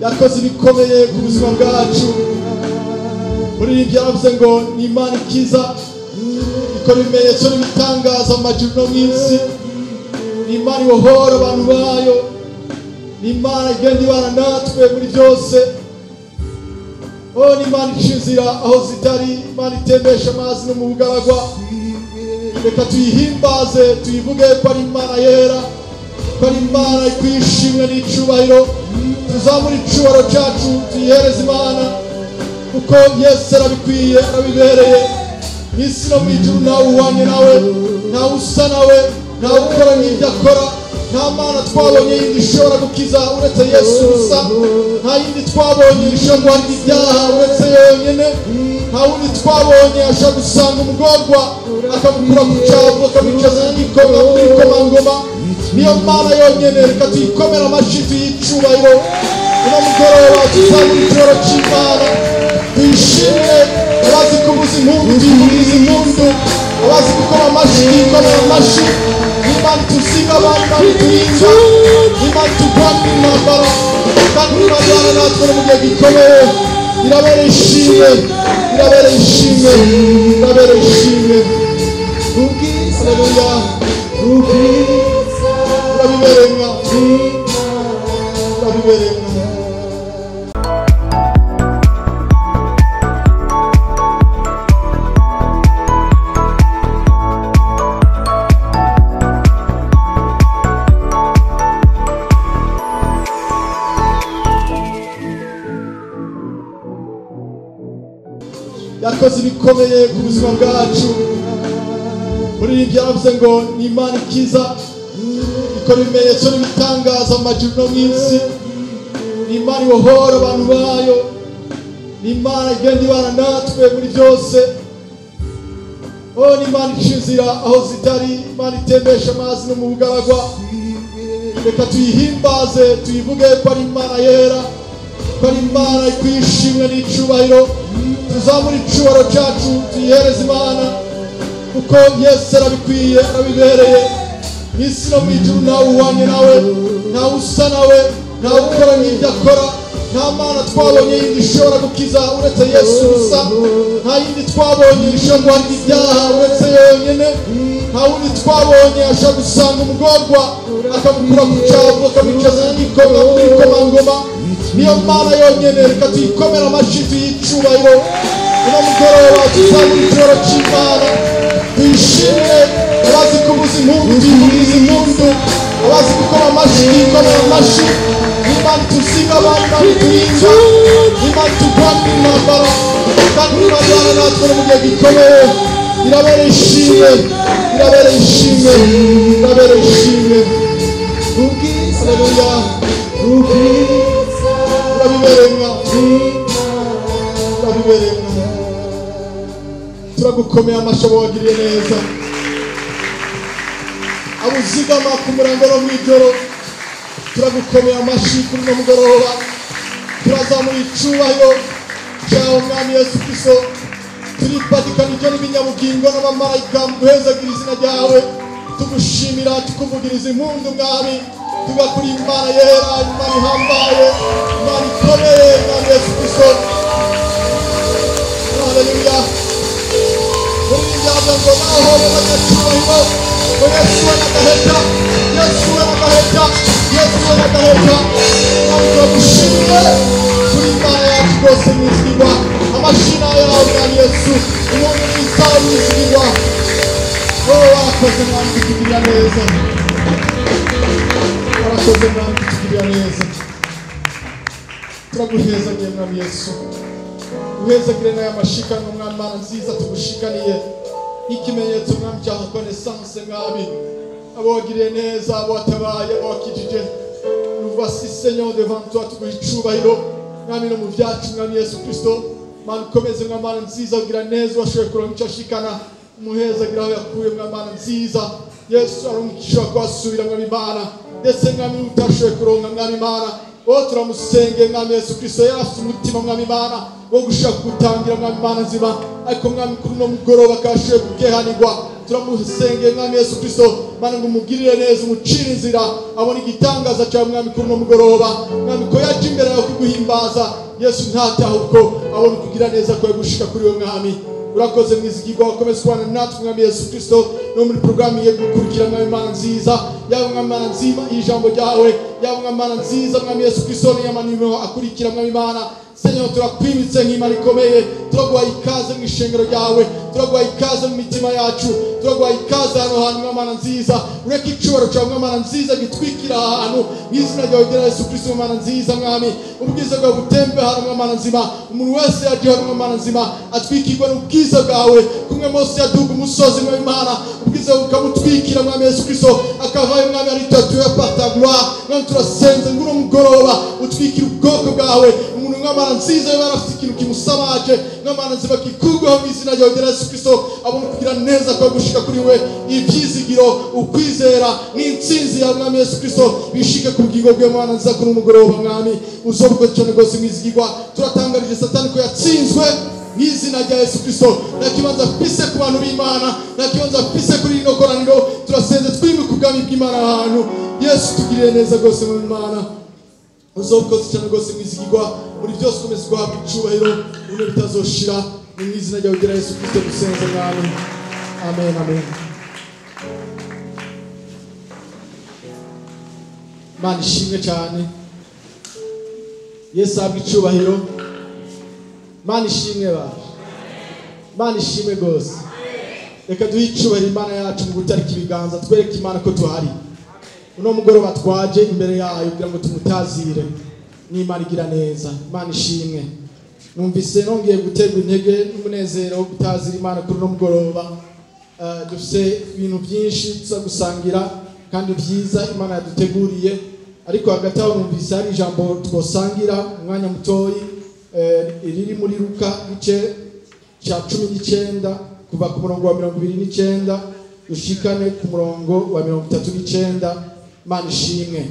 Yakoze ibikomeye ku buzima bwacu. Muririmbyi yaravuze ngo ni Imana ikiza, ikora ibimenyetso n'ibitangaza mu majuru no mu isi. Ni Imana ibohora abantu bayo, ni Imana igenda ibana natwe muri byose. Oh, ni Imana ica inzira aho zitari, Imana itembesha amazi no mu bugaragwa. Reka tuyihimbaze, tuyivuge ko ari Imana yera, ko ari Imana ikwiye ishimwe n'icubahiro. Tuzamure icubahiro cyacu tuyihereze Imana, kuko Yesu arabikwiye, arabibereye. Mu isi no mu ijuru ntawe uhwanye nawe, ntawe usa nawe, ntawe ukora nk'ibyo akora. Nta mana twabonye yindi ishobora gukiza uretse Yesu gusa, nta yindi twabonye ishobora guhanira ibyaha uretse yonyine, nta wundi twabonye ashobora gusanga umugorwa akamukura ku cyavu akamwicaza n'ibikomangoma. Niyo mana yonyine, reka tuyikomere amashyi tuyicubahiro. Uno mugoroba tuzamura icubahiro cy'Imana, tuyishimire. Abazi kuvuza impundu tuyivugirize impundu, abazi gukoma amashyi tuyikomere amashyi. Imana ituziga abantu, Imana iturinda, Imana iturwanira intambara, kandi Imana ibana natwe no mu gihe gikomeye. Irabereye ishimwe, irabereye ishimwe, irabereye ishimwe. Haleluya, urabibereye Mwami, urabibereye Mwami. Yakoze ibikomeye ku buzima bwacu. Muririmbyi yaravuze ngo ni Imana ikiza, ikora ibimenyetso n'ibitangaza mu majuru no mu isi. Ni Imana ibohora abantu bayo, ni Imana igenda ibana natwe muri byose. Oh, ni Imana ica inzira aho zitari, Imana itembesha amazi no mu bugaragwa. Reka tuyihimbaze, tuyivuge ko ari Imana yera, ko ari Imana ikwiye ishimwe n'icubahiro. Tuzamure icubahiro cyacu tuyihereze Imana, kuko Yesu arabikwiye, arabibereye. Mu isi no mu ijuru ntawe uhwanye nawe, ntawe usa nawe, ntawe ukora nk'ibyo akora. Nta mana twabonye yindi ishobora gukiza uretse Yesu gusa, nta yindi twabonye ishobora guhanira ibyaha uretse yonyine, nta wundi twabonye ashobora gusanga umugorwa akamukura ku cyavu akamwicaza n'ibikomangoma. Niyo mana yonyine, reka tuyikomere amashyi tuyicubahiro. Uno mugoroba tuzamura icubahiro cy'Imana, tuyishimire. Abazi kuvuza impundu tuyivugirize impundu, abazi gukoma amashyi tuyikomere amashyi. Imana ituziga abantu, Imana iturinda, Imana iturwanira intambara, kandi Imana ibana natwe no mu gihe gikomeye. Irabereye ishimwe, irabereye ishimwe, irabereye ishimwe. Haleluya, urabibereye Mwami, urabibereye Mwami. Turagukomeye amashyi abo wagiriye neza, abuzigama ku murango no mu ijoro. Turagukomeye amashyi kuri uno mugoroba, turazamura icubahiro cyawe Mwami Yesu Kristo. Turipatikanije n'ibinyabugingo n'abamarayika mu guhezagira izina ryawe, tugushimira, tukuvugiriza impundu Mwami. Tugakuri Imana yera, Imana ihambaye, Imana ikomeye, Mwami Yesu Kristo. Haleluya. Muririmbyi aravuga ngo naho b'abanyacubahiro, ngo Yesu we n'agaheta, Yesu we n'agaheta, Yesu we n'agaheta. Mwami turagushimiye kuri Imana yacu rwose mwizigirwa. Amashina yawe Mwami Yesu, umuntu mwiza mwizigirwa. Oh, warakoze Mwami kutugirira neza, warakoze Mwami kutugirira neza. Turaguhezagiye Mwami Yesu, uhezagire n'aya mashikanwa Mwami Mana nziza tugushikaniye nk'ikimenyetso Mwami cya reconnaissance Mwami. Abo wagiriye neza, abo watabaye, abo wakijije, nous voici Seigneur devant toi, tuguha icubahiro Mwami no mu byacu Mwami Yesu Kristo. Mana ukomeze Mwami Mana nziza ugira neza, washoboye kuronka icyo ashikana, umuhezagira aho yakuye Mwami Mana nziza. Yesu aronka icyo kuhasubira Mwami Mana, ndetse Mwami utashoboye kuronka Mwami Mana, oh turamusengeye Mwami Yesu Kristo. Yarafite umutima Mwami Mana wo gushaka gutangira Mwami Mana nzima, ariko Mwami kuri uno mugoroba akashoboye kukehanirwa. Turamusengeye Mwami Yesu Kristo, Mana ngo umugirire neza, umucire inzira, abone igitangaza cyawe Mwami kuri uno mugoroba. Mwami ko yaje imbere yawe kuguhimbaza. guhimbaza. Yesu ntataha ubwo abona kugira neza kwawe gushika kuri we Mwami. Urakoze mwizigirwa, ukomeze kubana natwe Mwami Yesu Kristo no muri programu ye gukurikira Mwami Imana nziza, yaba Mwami Imana nzima ijambo ryawe, yaba Mwami Imana nziza Mwami Yesu Kristo n'amanimero akurikira Mwami Imana. Seigneur, turakwimitse nk'Imana ikomeye, turaguha ikaze mu ishengero ryawe, turaguha ikaze mu mitima yacu, turaguha ikaze hano hantu Mwami Imana nziza. Ureke icubahiro cyawe Mwami Imana nziza gitwikira ahantu mu izina ryawe ryera Yesu Kristo Mwami Imana nziza. Mwami, ubwiza bwawe butembe hano Mwami Imana nzima, umuntu wese yaje hano Mwami Imana nzima atwikirwe n'ubwiza bwawe. Kumwe Mose yaduga umusozi Mwami Imana, ubwiza bukamutwikira Mwami Yesu Kristo, akavayo Mwami ari tatuye par ta gloire. Mwami, turasenze ngo uno mugoroba utwikire ubwoko bwawe, umuntu Mwami Imana nziza yaba afite ikintu kimusamaje Mwami Imana nzima kikurweho mu izina ryawe ryera Yesu Kristo, abone kugira neza kwa gushika kuri we, ibyizigiro, ukwizera n'intsinzi ya Mwami Yesu Kristo bishike ku bugingo bwe Mwami nziza kuri umugoroba. Mwami, uzobukoze cyane rwose mwizigirwa. Turatangarije Satani ko yatsinzwe mu izina rya Yesu Kristo. Nta kibanza afise ku bantu b'Imana, nta kibanza afise kuri rino koraniro. Turasenze twimike ubwami bw'Imana ahantu. Yesu, tugirire neza rwose mu Imana, uzobukoze cyane rwose mwizigirwa. Muri byose ukomeze guhabwa icubahiro bimwe bitazoshira, ni mu izina ryawe ryera Yesu Kristo dusenze Mwami. Amen, amen. Imana ishimwe cyane, Yesu ahabwe icubahiro. Imana ishimwe baje, Imana ishimwe rwose. Reka duhe icubahiro Imana yacu mu gutarika ibiganza, twereke Imana ko tuhari. Uno mugoroba twaje imbere yayo kugira ngo tumutazire. N'Imana igira neza, Imana ishimwe. Numvise nongeye guterwa intege n'umunezero wo gutazira Imana kuri uno mugoroba. Dufise ibintu byinshi tuza gusangira kandi byiza Imana yaduteguriye, ariko hagati aho numvise hari ijambo twosangira umwanya mutoyi, riri muri Luka igice cya 19 kuva ku murongo wa 29 dushikane ku murongo wa 39. Imana ishimwe.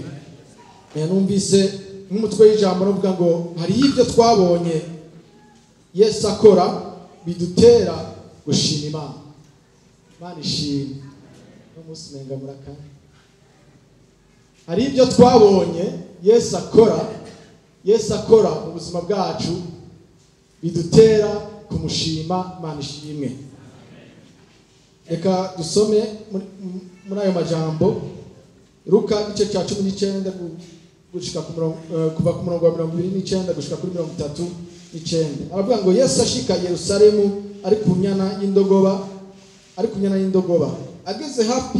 Numvise nk'umutwe w'ijambo navuga ngo hariho ibyo twabonye Yesu akora bidutera gushima Imana. Imana ishimwe. N'umunsi umenga murakanye. Hari ibyo twabonye Yesu akora, Yesu akora mu buzima bwacu bidutera kumushima. Imana ishimwe. Reka dusome muri ayo majambo Luka igice cya 19 gushika ku murongo, kuva ku murongo wa 29 gushika kuri 39. Aravuga ngo Yesu ashika Yerusalemu ari ku nyana y'indogoba, ari ku nyana y'indogoba, ageze hafi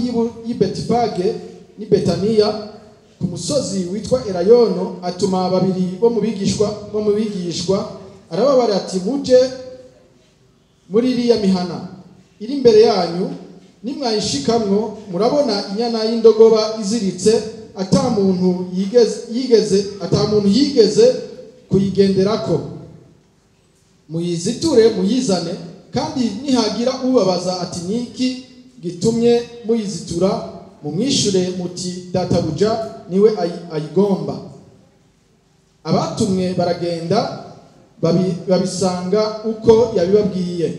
y'i Betifage n'i Betaniya ku musozi witwa Elayono, atuma babiri bo mu bigishwa arababara ati muje muri iriya mihana iri imbere yanyu, nimwayishikamwo murabona inyana y'indogoba iziritse, ata muntu yigeze kuyigenderako. Muyiziture muyizane, kandi nihagira ubabaza ati niki gitumye muyizitura, mumwishure muti databuja niwe ayigomba. Abatumwe baragenda babisanga uko yabibabwiye.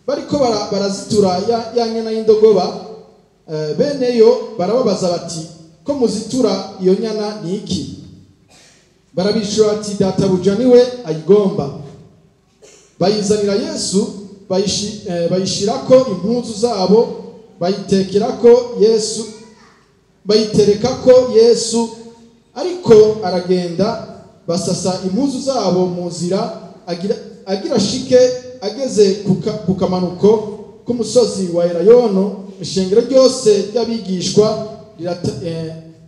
Bariko barazitura ya nyana y'indogoba, beneyo barababaza bati ko muzitura iyo nyana ni iki? Barabishura ati databuja niwe ayigomba. Bayizanira Yesu, bayishirako impuzu zabo, bayiterekako Yesu. Ariko aragenda, basasa impuzu zabo mu nzira, agira shike ageze ku kamanuko k'umusozi wa Elayono. Ishengero ryose ry'abigishwa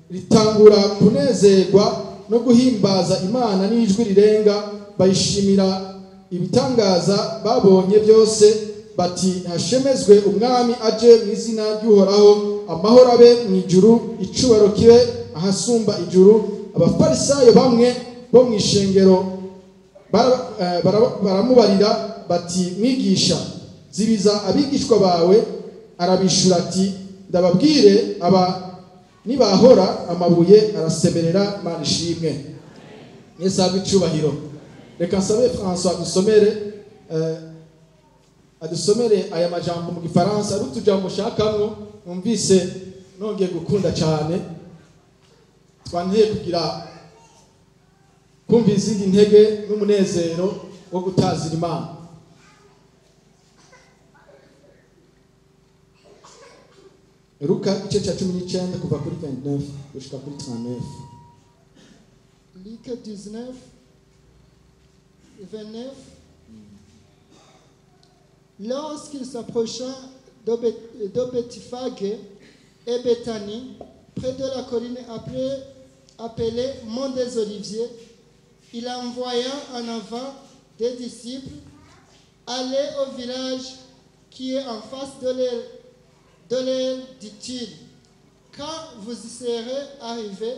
ritangura kunezerwa no guhimbaza Imana n'ijwi rirenga, bayishimira ibitangaza babonye byose, bati hashemezwe umwami aje mu izina ry'Uhoraho, amahoro abe mu ijuru, icubahiro kibe ahasumba ijuru. Abafarisayo bamwe bo mu ishengero baramubarira bati mwigisha, zibiza abigishwa bawe. Arabishura ati ndababwire, aba nibahora amabuye arasemerera. Imana ishimwe. Yesu ahabwe icubahiro. Reka nsabe François adusomere aya majambo mu Gifaransa, ari utujambo shakamwo numvise nongeye gukunda cyane, twanteye kugira Kumva izindi ntege n'umunezero wo gutazira Imana. Luka igice cya 19 kuva kuri 29 gushika kuri 39. Luc 19, 29. Lorsqu'il s'approcha de Bethphagé et Béthanie, près de la colline appelée Mont des Oliviers, il envoya en avant des disciples aller au village qui est en face de l'aile, dit-il. Quand vous y serez arrivés,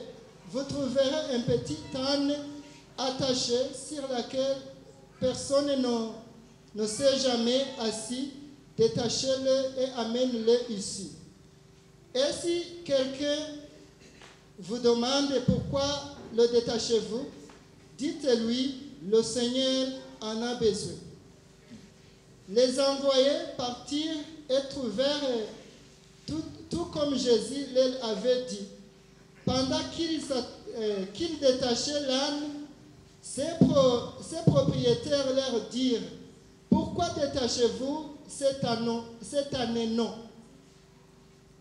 vous trouverez un petit âne attaché sur lequel personne ne s'est jamais assis. Détachez-le et amène-le ici. Et si quelqu'un vous demande pourquoi le détachez-vous, dites-lui, le Seigneur en a besoin. Les envoyés partirent et trouvèrent tout comme Jésus leur avait dit. Pendant qu'ils détachaient l'âne, ses propriétaires leur dirent, pourquoi détachez-vous cet âne-non?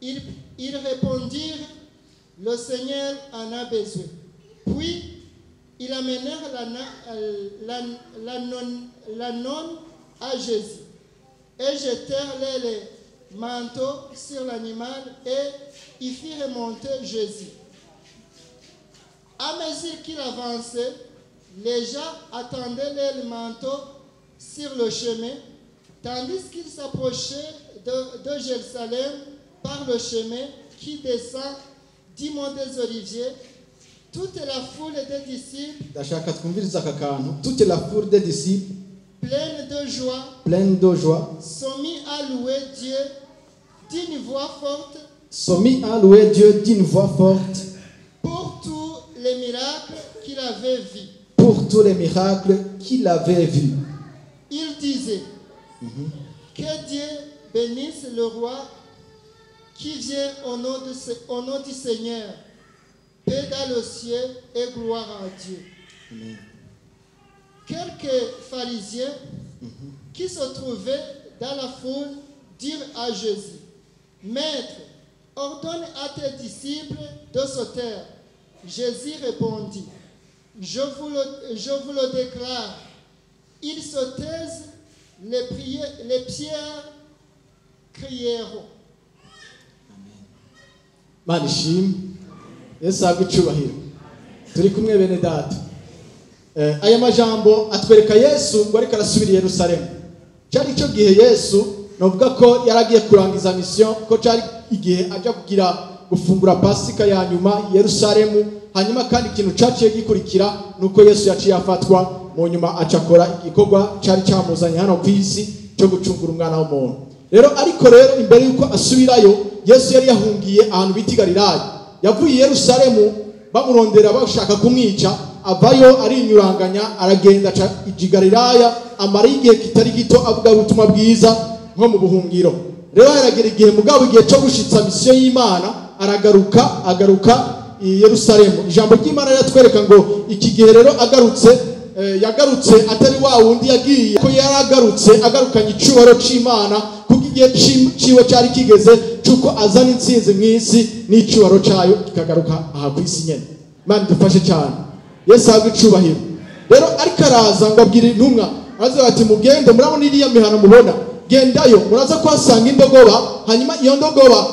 Ils répondirent, le Seigneur en a besoin. Puis, ils amenèrent l'âne à Jésus et jetèrent les manteaux sur l'animal et y firent remonter Jésus. À mesure qu'il avançait, les gens attendaient les manteaux sur le chemin, tandis qu'ils s'approchaient de Jérusalem par le chemin qui descend du mont des Oliviers. Toute la foule des disciples, toute la foule des disciples, pleine de joie, sont mis à louer Dieu d'une voix forte, pour tous les miracles qu'il avait vus. Il disait, que Dieu bénisse le roi qui vient au nom du Seigneur. Paix dans le ciel et gloire à Dieu. Amen. Quelques pharisiens qui se trouvaient dans la foule dirent à Jésus, Maître, ordonne à tes disciples de se taire. Jésus répondit, je vous le déclare, ils se taisent, les pierres crieront. Amen. Manishim, Yesu ahabwe icyubahiro. Turi kumwe bene data. Aya majambo atwereka Yesu ngo ariko arasubira i Yerusalemu. Cyari cyo gihe Yesu novuga ko yaragiye kurangiza mission, ko cyari igihe aja kugira gufungura Pasika ya nyuma i Yerusalemu. Hanyuma kandi ikintu caciye gikurikira nuko Yesu yaciye afatwa mu nyuma acakora igikorwa cyari cyamuzanye hano ku isi cyo gucungura umwana w'umuntu. Rero ariko rero imbere yuko asubirayo, Yesu yari yahungiye ahantu bita Galilaya. Yavuye i Yerusalemu bamurondera bashaka kumwica, avayo arinyuranganya aragenda aca i Galilaya, amara igihe kitari gito avuga ubutumwa bwiza nko mu buhungiro. Rero haragera igihe mugabo igihe cyo gushitsa mission y'Imana aragaruka, agaruka i Yerusalemu. Ijambo ry'Imana riratwereka ngo iki gihe rero agarutse, yagarutse atari wa wundi yagiye, ko yaragarutse agarukanye icubaro c'Imana, kuko igihe ciwe cyari kigeze cuko azana intsinzi mw'isi n'icubaro cayo kikagaruka aha kw'isi nyene. Imana idufashe cyane. Yesu ahabwe icubahiro. Rero ariko araza ngo abwire intumwa, araza ati mugende, murabona iriya mihana mubona, gendayo muraza kuhasanga indogoba. Hanyuma iyo ndogoba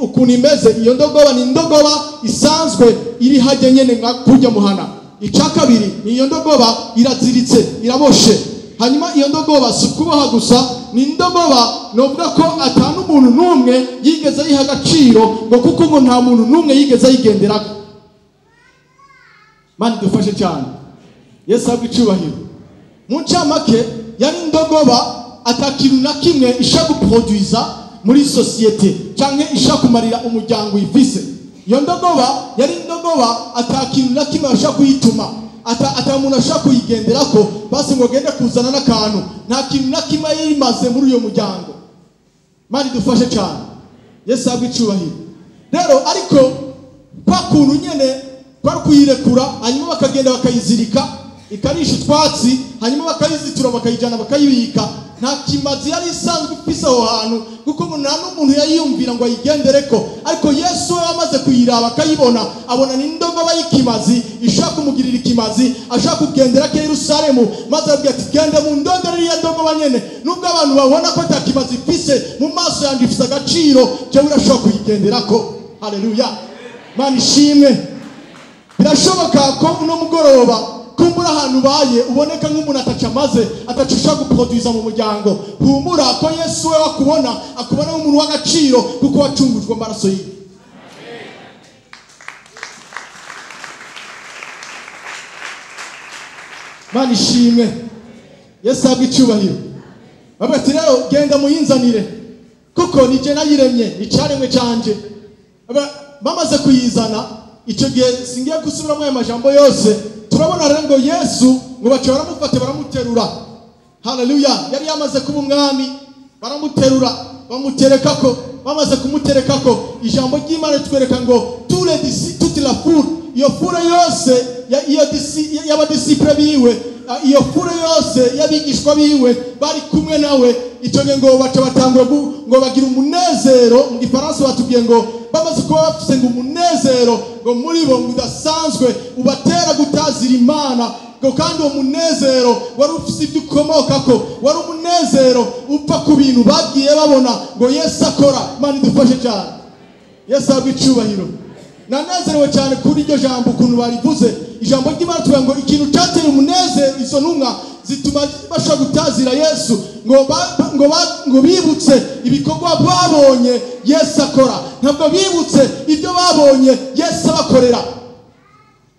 ukuntu imeze, iyo ndogoba ni indogoba isanzwe iri hajya nyene nka kurya muhana. Icya kabiri ni iyo ndogoba iraziritse, iraboshe. Hanyuma iyo ndogoba si ukuboha gusa, ni indogoba novuga ko ata n'umuntu n'umwe yigeze ayiha agaciro, ngo kuko ngo nta muntu n'umwe yigeze ayigenderako. Mana idufashe cyane. Yesu ahabwe icubahiro. Mu ncamake yari indogoba atakintu na kimwe isha guproduiza muri societe canke isha kumarira umuryango ifise. Iyo ndogoba yari indogoba atakintu na kimwe asha kuyituma, ata muntu asha kuyigenderako basi ngo agende kuzana n'akantu, nta kintu na kimwe yimaze muri uyo muryango. Mana idufashe cyane. Yesu ahabwe icubahiro. Rero ariko kwa kuntu nyene Kwari kuyirekura, hanyuma bakagenda bakayizirika ikarisha utwatsi, hanyuma bakayizitura bakayijana bakayibika. Nta kimazi yari isanzwe ifise aho hantu, kuko ngo nta n'umuntu yayiyumvira ngo ayigendereko. Ariko Yesu we amaze kuyiraba akayibona, abona ni indogoba y'ikimazi ishaka kumugirira ikimazi, ashaka kugendera ke Yerusalemu, maze arabwira ati genda mu ndondere iriya ndogoba nyene, nubwo abantu babona ko ata kimazi ifise, mu maso yanjye ifise agaciro, jewe urashobora kuyigenderako. Haleluya, Mana ishimwe. Birashoboka ko uno mugoroba kumbura ahantu ubaye uboneka nk'umuntu ataca amaze, ataca ushaka guproduza mu muryango. Humura ko Yesu we wakubona, akubona nk'umuntu w'agaciro, kuko wacungujwe amaraso yiwe. Mana ishimwe. Yesu ahabwe icyubahiro. Bavuga ati rero genda muyinzanire, kuko ni je nayiremye, ni icaremwe canje. Bamaze kuyizana, icyo gihe singiye gusubiramo ayo majambo yose. Turabona rero ngo Yesu ngo baca baramufata baramuterura. Haleluya, yari yamaze kuba umwami, baramuterura bamuterekako. Bamaze kumuterekako, ijambo ry'Imana ritwereka ngo toute la foule, iyo foule yose y'abadisciple biwe, iyo foule yose y'abigishwa biwe bari kumwe nawe. Icyo gihe ngo baca batangura ngo bagira umunezero. Mu gifaransa batubwiye ngo bamaze kuba bafise ngo umunezero ngo muri bo ngo udasanzwe ubatera gutazira Imana, ngo kandi uwo munezero wari ufise ibyo ukomokako, wari umunezero upfa ku bintu bagiye babona ngo Yesu akora. Imana idufashe cyane. Yesu ahabwe icyubahiro. Nanezerewe cyane kuri iryo jambo ukuntu barivuze. Ijambo ry'Imana tuvuga ngo ikintu cyateye umunezero izo ntumwa zituma bashobora gutazira Yesu, ngo bibutse ibikorwa babonye Yesu akora. Ntabwo bibutse ibyo babonye Yesu abakorera.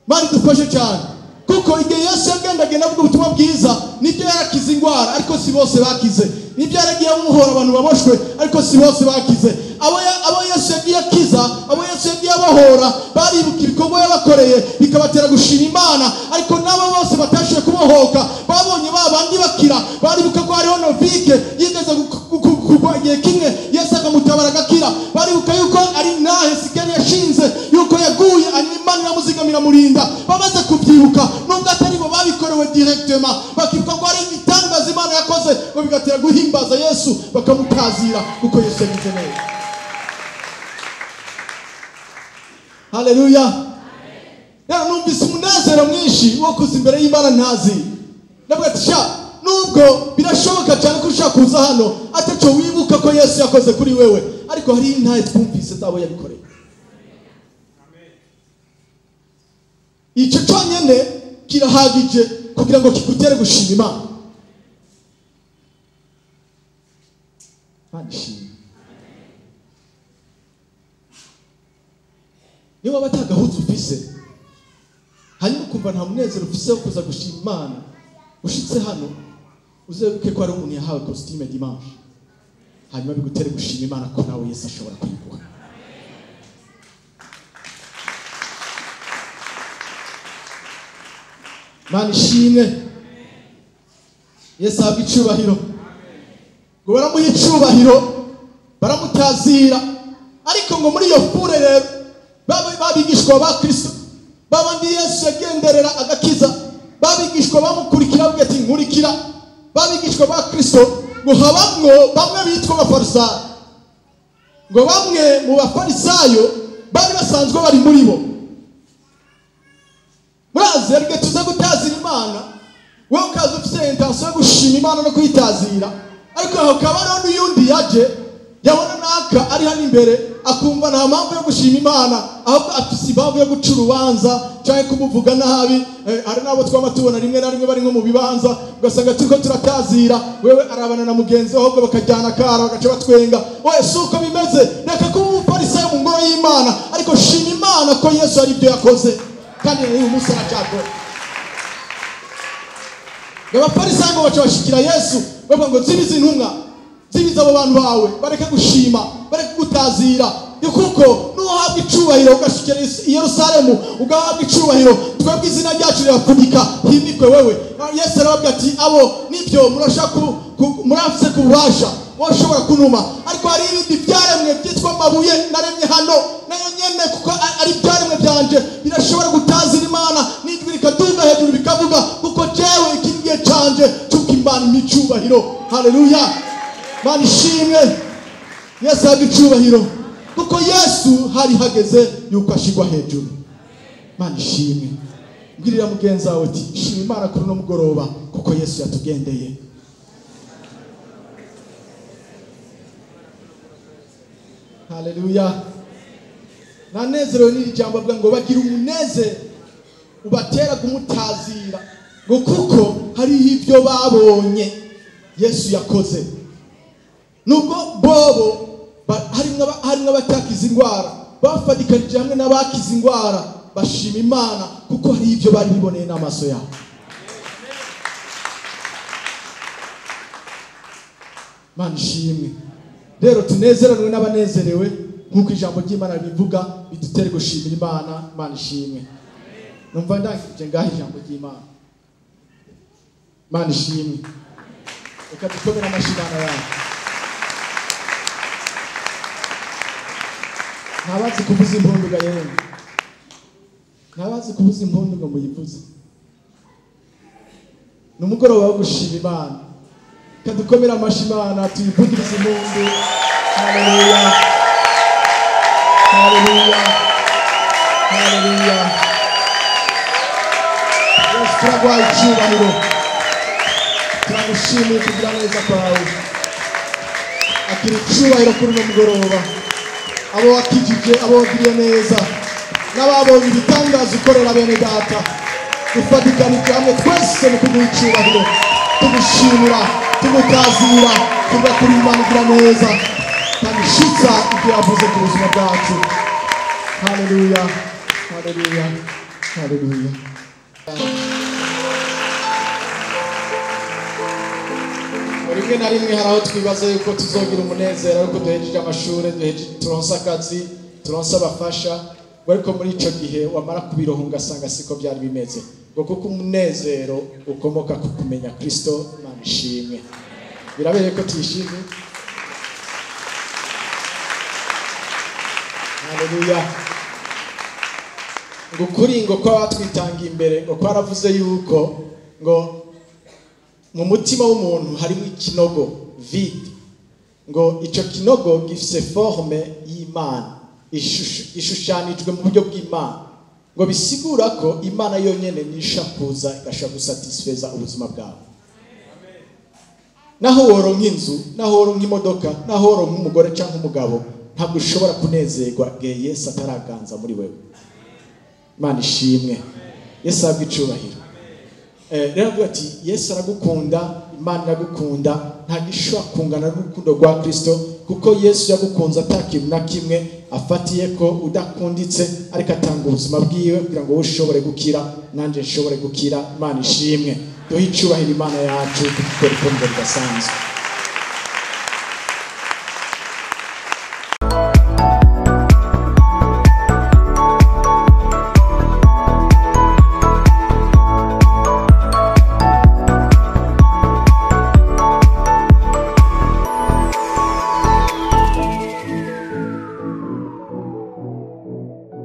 Imana idufashe cyane, kuko igihe Yesu yagendagenda avuga ubutumwa bwiza, nibyo yarakize indwara, ariko si bose bakize. Nibyo yaragiye amuhora abantu baboshwe, ariko si bose bakize. Abo Yesu yagiye akiza, abo Yesu yagiye abohora, baribuka ibikorwa yabakoreye bikabatera gushima Imana. Ariko nabo bose batashoboye kubohoka, babonye ba bandi bakira, baribuka ko hariho Novike yigeze kugwa igihe kimwe, Yesu akamutabara agakira. Baribuka yuko ari nahe Sikeri yashinze, yuko yaguye, Imana iramuzigamira murinda. Bamaze kubyibuka, nubwo atari bo babikorewe directement, bakibuka ko ari ibitangaza Imana yakoze, ngo bigatera guhimbaza Yesu, bakamutazira kuko Yesu yagize neza. Haleluya. Rero numvise umunezero mwinshi wo kuza imbere y'Imana ntazi. Ndavuga ati sha, nubwo birashoboka cyane ko ushaka kuza hano ataco wibuka ko Yesu yakoze kuri wewe, ariko hari intahe twumvise zabo yabikoreye. Icyo cyonyine kirahagije kugira ngo kigutere gushima Imana. Imana ishimwe. Niba batagahuza ufise, hanyuma ukumva nta munezero ufise wo kuza gushima Imana, ushitse hano uzebuke ko ari umuntu yahawe costume dimanche, hanyuma bigutere gushima Imana ko nawe Yesu ashobora kuyiguha. Imana ishimwe. Yesu ahabwe icyubahiro. Ngo baramuha icyubahiro, baramutazira. Ariko ngo muri iyo foule rero babigishwa ba Kristo, babandi Yesu yagenderera agakiza, babigishwa bamukurikira bavuga ati nkurikira. Babigishwa ba Kristo ngo habamwo bamwe bitwa abafarisayo, ngo bamwe mu bafarisayo bari basanzwe bari muri bo. Murazi ariko tuza gutazira Imana, wewe ukaza ufise intention yo gushima Imana no kuyitazira, ariko aho kabaro n'uyundi yaje yabona naka ari hano imbere akumva nta mpamvu yo gushima Imana, ahubwo afise impamvu yo guca urubanza canke kumuvuga nabi. Hari nabo twama tubona rimwe na rimwe bari nko mu bibanza, ugasanga turiko turatazira, wewe arabana na mugenzi ahubwo bakajyana kara bagaca batwenga. Oya, si uko bimeze. Reka kuba umufarisayo mu ngoro y'Imana, ariko shima Imana ko Yesu ari ibyo yakoze, kandi n'uyu munsi aracyakora. Abafarisayo ngo baca bashikira Yesu bavuga ngo zibize intumwa, zibize abo bantu bawe, bareke gushima, bareke gutazira, kuko nuhabwa icubahiro ugashikira i Yerusalemu ugahabwa icubahiro, twebwe izina ryacu rirafunika, himikwe wewe. Yesu arababwira ati abo nibyo murashaka murafise kububasha, Woshobora kunuma, ariko hari ibindi byaremwe byitwa amabuye naremye hano, nayo nyene kuko ari byaremwe byanje birashobora gutazira Imana n'ijwi rikaduga hejuru bikavuga, kuko jewe iki gihe canje cyuko Imana impa icubahiro. Haleluya, Imana ishimwe, Yesu ahabwe icubahiro, kuko Yesu hari hageze yuko ashigwa hejuru. Imana ishimwe. Mbwirira mugenzi wawe uti shima Imana kuri uno mugoroba kuko Yesu yatugendeye. Haleluya. Nanezerewe n'iri jambo avuga ngo bagira umunezero ubatera kumutazira, ngo kuko hariho ibyo babonye Yesu yakoze. Nubwo bobo harimwo abatakiza indwara, bafatikanije hamwe n'abakiza indwara, bashima Imana kuko hari ibyo bari biboneye n'amaso yabo. Imana ishimwe. Rero tunezeranwe n'abanezerewe nk'uko ijambo ry'Imana ribivuga, bidutere gushimira Imana. Imana ishimwe. Numva ndangije ngaho ijambo ry'Imana. Imana ishimwe. Reka dukomere amashyi Imana yacu. Ntabazi kuvuza impundu ga yemwe, ntabazi kuvuza impundu ngo muyivuze. Ni umugoroba wo gushima Imana. Reka dukomere amashyi Imana, tuyivugirize impundu. Haleluya, haleluya, haleluya. Yesu, turaguhaye icyubahiro, turagushimiye kugira neza kwawe. Akira icyubahiro kuri uno mugoroba, abo wakijije, abo wagiriye neza, n'ababonye ibitangaza ukorera bene data. Dufatikanije hamwe twese mu kuguha icyubahiro, tugushimira, tugutazira, tuvuga kuri Imana igira neza kandi ishitsa ibyo yavuze ku buzima bwacu. Haleluya, haleluya, haleluya. Rimwe na rimwe hari aho twibaza yuko tuzogira umunezero ariko duhejeje amashuri, turonse akazi, turonse abafasha, ariko muri ico gihe wamara kubiroha ugasanga siko byari bimeze. Ngo kuko umunezero ukomoka ku kumenya Kristo. Imana ishimwe. Birabereye ko tuyishimye. Haleluya. Ngo kuri ngo kwa batwitangiye imbere, ngo kwaravuze yuko ngo mu mutima w'umuntu harimo ikinogo vide, ngo ico kinogo gifise forme y'Imana, ishushanijwe mu buryo bw'Imana, ngo bisigura ko Imana yonyene nisha kuza igashobora gusatisfeza ubuzima bwawe. Naho woronka inzu, naho woronka imodoka, naho woronka umugore canke umugabo, ntabwo ushobora kunezerwa igihe Yesu ataraganza muri wewe. Imana ishimwe. Yesu ahabwe icubahiro. Rero avuga ati Yesu aragukunda, Imana iragukunda, nta gishobora kungana n'urukundo rwa Kristo, kuko Yesu yagukunze atakintu na kimwe afatiye ko udakunditse, ariko atanga ubuzima bwiwe kugira ngo wowe ushobore gukira, nanje nshobore gukira. Imana ishimwe. Duhe icubahiro Imana yacu kuko urukundo rudasanzwe.